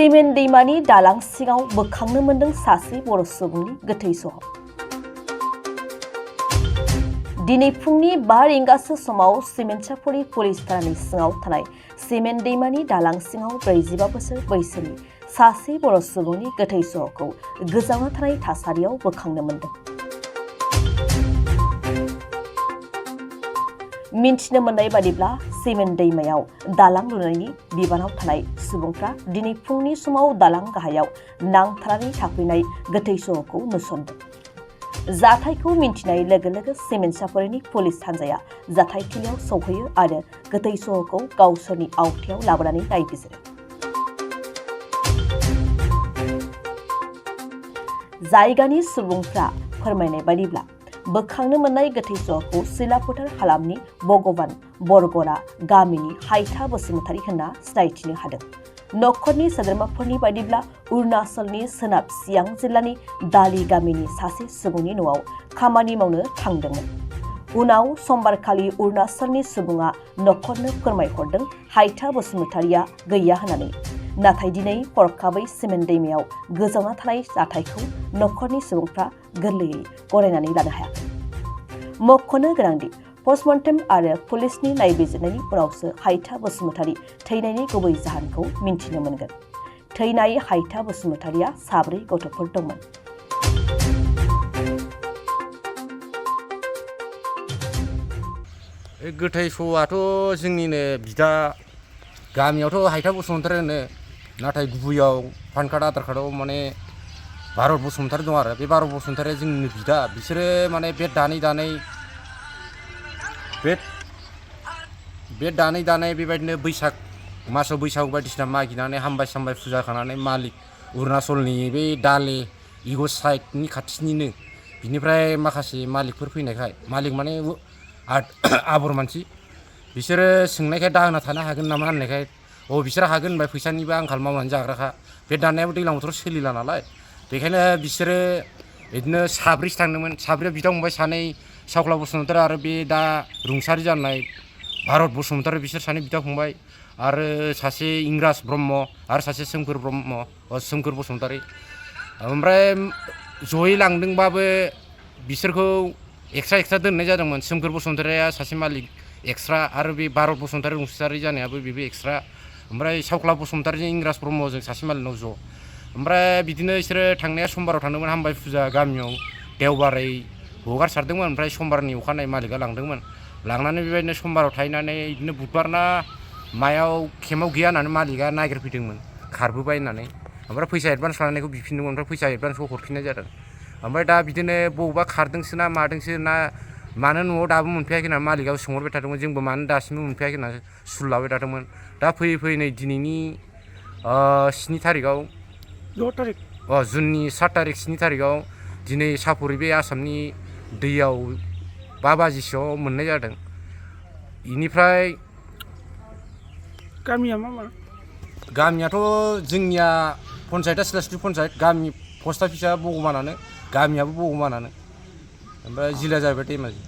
Cement दैमानि दालां सिङाव बोखांनो मोन्दों सासे बर' सुबुंनि गोथै सह। दिनै फुंनि 5 रिंगासो समाव सिमेन्टसापरि पुलिस थानानि सिङाव थानाय सिमेन्ट दैमानि दालां सिङाव 45 बोसोर बैसोनि सासे बर' सुबुंनि गोथै सहखौ गोजावना थानाय थासारियाव बोखांनो मोन्दों। मिन्थिनो मोननाय बादिब्ला सिमेन्ट दैमायाव दालां लुनायनि बिबानाव थानाय सुबुंफ्रा दिनै फुंनि समाव दालां गाहायाव नांथानानै थाफैनाय गोथै सहखौ नुसनदों। जाथायखौ मिन्थिनाय लोगो लोगो सिमेन्टसापरिनि पुलिस हान्जाया जाथायथिलियाव सौहैयो आरो गोथै सहखौ गावसोरनि आवथायाव लाबोनानै नायबिजिरो। जायगानि सुबुंफ्रा फोरमायनाय बादिब्ला बोखांनो मोननाय गोथै सहखौ सिलाफोथार हालामनि भगवान बरगरा गामिनि हायथा बसुमतारी होनना सिनायथिनो हादों। नखरनि सोद्रोमाफोरनि बायदिब्ला अरुणाचलनि सोनाब सियां जिल्लानि दालि गामिनि सासे सुबुंनि न'आव खामानि मावनो थांदोंमोन। उनाव समबारखालि अरुणाचलनि सुबुङा नखरनो फोरमायहरदों हायथा बसुमतारीया गैया होननानै। नाथाय दिनै हरखाबै सिमेन्ट दैमायाव गोजावना थानाय जाथायखौ नखरनि सुबुंफ्रा गोरलैयै गनायनानै लानो हायाखै। मख'नो गोनांदि पस्टमर्टेम आरो पुलिसनि नायबिजिरनायनि उनावसो हायथा बसुमतारी थैनायनि गुबै जाहोनखौ मिन्थिनो मोनगोन। थैनाय हायथा बसुमतारीया 4 गथ'फोर दंमोन। गोथै सहआथ' जोंनिनो बिदा गामियावथ' हायथा बसुमतारी होनो, नाथाय गुबैयाव पान कार्ड आधार कार्डआव माने भारत बसुमतारी दं आरो बे भारत बसुमतारीया जोंनिनो बिदा। बिसोरो माने बे दानै बेबायदिनो बैसाग मासाव बैसागु बायदिसिना मागिनानै हामबाय सामबाय फुजा खानानै मालिक अरुणाचलनि बे दाले इग' साइडनि खाथिनिनो बिनिफ्राय माखासे मालिकफोर फैनायखाय, मालिक माने आबर मानसि, बिसोरो सोंनायखाय दाहोना थानो हागोन नामा होननायखाय बिसोर हागोन होनबाय। फैसानिबो आंखाल मावनानै जाग्राखा, बे दाननायाबो दैज्लां बोथोराव सोलिला नालाय, बेखायनो बिसोरो बिदिनो 4सो थांदोंमोन। 4 बिदा फंबाय, 2 सावख्ला बसुमतारी आरो बे दा रुंसारि जानाय भारत बसुमतारी, बिसोर 2 बिदा फंबाय आरो सासे इंराज ब्रह्म आरो सासे सोमखोर बसुमतारी। ओमफ्राय जयै लांदोंबाबो बिसोरखौ एक्सट्रा दोननाय जादोंमोन। सोमखोर बसुमतारीया सासे मालिक एक्सट्रा आरो बे भारत बसुमतारी रुंसारि जानायाबो बेबो एक्सट्रा। ओमफ्राय सावख्ला बसुमतारीजों इंराज ब्रह्मजों सासे मालिकनाव ज'। ओमफ्राय बिदिनो बिसोरो थांनाया समबाराव थांदोंमोन, हामबाय फुजा गामियाव देवबारै हगारसारदोंमोन। ओमफ्राय समबारनि अखानायै मालिकआ लांदोंमोन। लांनानै बेबायदिनो समबाराव थाहैनानै बिदिनो बुधबारना मायाव केम्पआव गैया होननानै मालिकआ नागिरफैदोंमोन, खारबोबाय होननानै। ओमफ्राय फैसा एडभान्स लानायखौ बिफिनदोंमोन, ओमफ्राय फैसा एडभान्सखौ हरफिननाय जादों। ओमफ्राय दा बिदिनो बबेबा खारदोंसो ना मादोंसो ना मानो न'आव दाबो मोनफैयाखै होनना मालिकआबो सोंहरबाय थादोंमोन। जोंबो मानो दासिमबो मोनफैयाखै होनना सुल लाबाय थादोंमोन। दा फैयै नै दिनैनि 7 थारिखआव जुननि 7 थारिख 7 थारिखआव दिनै सापरि बे आसामनि दैयाव 5 बाजिसोआव मोननाय जादों। बेनिफ्राय गामिया मा? गामियाथ' जोंनिया पन्सायतआ सिलास्रि पन्सायत, गामि पस्ट अफिसा बगमानानो, गामियाबो बगमानानो, ओमफ्राय जिल्लाया जाहैबाय धेमाजि।